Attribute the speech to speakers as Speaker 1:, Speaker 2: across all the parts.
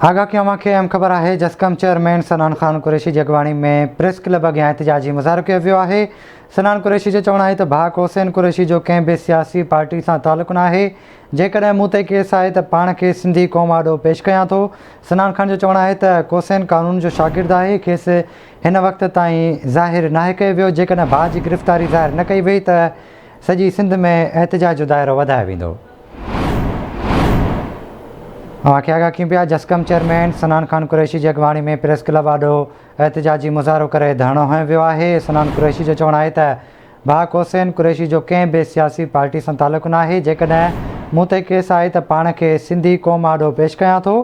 Speaker 1: آگاهه اوهان کي اهم خبر آهي جسقم چيئرمين صنعان خان قريشي جي اڳواڻي ۾ پريس ڪلب اڳيان احتجاجي مظاهرو ڪيو ويو آهي صنعان قريشي جو چوڻ آهي ته ڀاء حسين قريشي جو ڪنهن به سياسي پارٽي سان تعلق ناهي جيڪڏهن مون تي ڪيس آهي ته پاڻ کي سنڌي قوم آڏو پيش ڪيان ٿو صنعان خان جو چوڻ آهي ته ڪوسين قانون جو شاگرد آهي کيس هن وقت تائين ظاهر ناهي ڪيو ويو جيڪڏهن ڀاء جي گرفتاري ظاهر نه ڪئي وئي ته سڄي سنڌ ۾ احتجاج جو دائرو وڌايو ويندو. اوهان کي آگاهه ڪيون پيا جسقم چيئرمين صنعان خان قريشي جي اڳواڻي ۾ پريس ڪلب آڏو احتجاجي مظاهرو ڪري ڌرڻو هنيو ويو آهي صنعان قريشي جو چوڻ آهي ته ڀاء ڪوسين قريشي جو ڪنهن به سياسي پارٽي سان تعلق ناهي جيڪڏهن مون تي ڪيس آهي ته پاڻ کي سنڌي قوم آڏو پيش ڪيان ٿو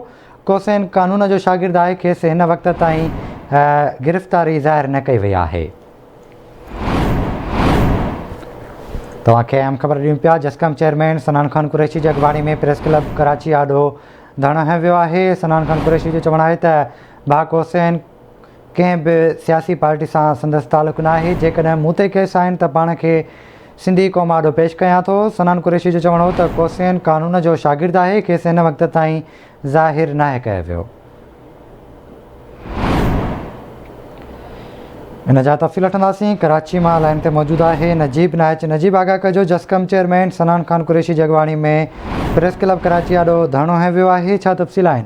Speaker 1: ڪوسين قانون جو شاگرد آهي کيس هن وقت تائين گرفتاري ظاهر نه ڪئي وئي آهي. توهان کي اهم خبر ڏيون پيا جسقم چيئرمين صنعان خان قريشي جي اڳواڻي ۾ پريس ڪلب ڪراچي آڏو ڌرڻو هنيو ويو آهي صنعان خان قريشي جو چوڻ آهي ته ڀاء حسين ڪنهن به سياسي پارٽي سان سندس تعلق ناهي جيڪڏهن مون تي ڪيس آهن ته پاڻ کي سنڌي قوم آڏو پيش ڪيان ٿو صنعان قريشي جو چوڻ هو ته ڪوسين قانون جو شاگرد آهي کيس هن وقت تائين ظاهر ناهي ڪيو ويو. ان جا تفصيل وٺنداسين ڪراچي مان لائن تي موجود آهي نجيب نائچ نجيب آگاهه ڪجو جسقم چيئرمين صنعان خان قريشي جي اڳواڻي ۾ پريس ڪلب ڪراچي آڏو ڌرڻو هنيو ويو آهي ڇا تفصيل آهن؟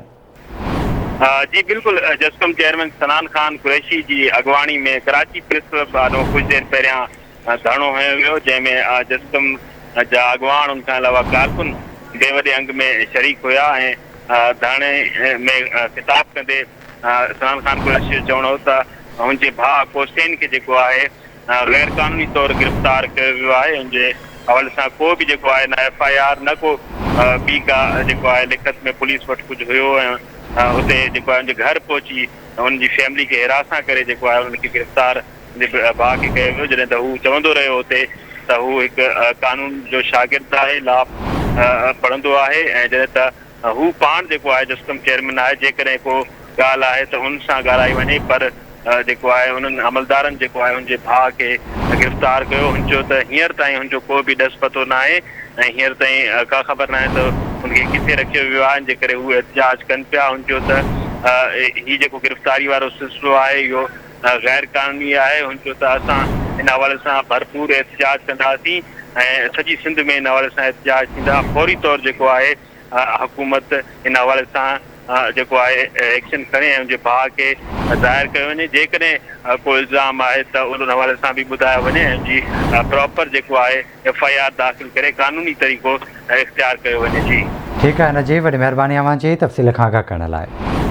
Speaker 2: جي بلڪل جسقم چيئرمين صنعان خان قريشي جي اڳواڻي ۾ ڪراچي پريس ڪلب آڏو ڪجهه دير پهريان ڌرڻو هنيو ويو جنهن ۾ جسقم جا اڳواڻ ان کان علاوه ڪارڪن به وڏي انگ ۾ شريڪ هيا ۽ ڌرڻي ۾ خطاب ڪندي صنعان خان قريشي جو چوڻ هو ته هن جي ڀاء ڪوسين کي جيڪو آهي غير قانوني طور گرفتار ڪيو ويو آهي ان جي حوالي سان ڪو به جيڪو آهي نه ايف I R نه ڪو ٻي ڪا جيڪو آهي لکت ۾ پوليس وٽ ڪجهه هيو ۽ اتي جيڪو آهي ان جي گهر پهچي ان جي فيملي کي هراسان ڪري جيڪو آهي انهن کي گرفتار جي ڀاء کي ڪيو ويو جڏهن ته هو چوندو رهيو اتي ته هو هڪ قانون جو شاگرد آهي لا پڙهندو آهي ۽ جڏهن ته هو پاڻ جيڪو آهي جسقم چيئرمين آهي جيڪڏهن ڪو ڳالهه آهي ته ان سان ڳالهائي وڃي پر جيڪو آهي انهن عملدارن جيڪو آهي هن جي ڀاء کي گرفتار ڪيو هن چيو ته هينئر تائين هن جو ڪو به ڏس پتو ناهي ۽ هينئر تائين ڪا خبر ناهي ته هن کي ڪٿي رکيو ويو آهي ان جي ڪري هو احتجاج ڪن پيا هن چيو ته هي جيڪو گرفتاري وارو سلسلو آهي اهو غير قانوني آهي، هن چيو ته اسان ان حوالي سان ڀرپور احتجاج ڪنداسين ۽ سڄي سنڌ ۾ ان حوالي سان احتجاج ٿيندا، فوري طور جيڪو آهي حڪومت ان حوالي سان جيڪو آهي ايڪشن کڻي ۽ ان جي ڀاء کي ظاهر ڪيو وڃي، جيڪڏهن ڪو الزام آهي ته ان حوالي سان به ٻڌايو وڃي ۽ ان جي پراپر جيڪو آهي ايف I R داخل ڪري قانوني طريقو اختيار ڪيو وڃي جي.
Speaker 1: ٺيڪ آهي نجيب وڏي مهرباني اوهان جي تفصيل کان آگاهه ڪرڻ لاء.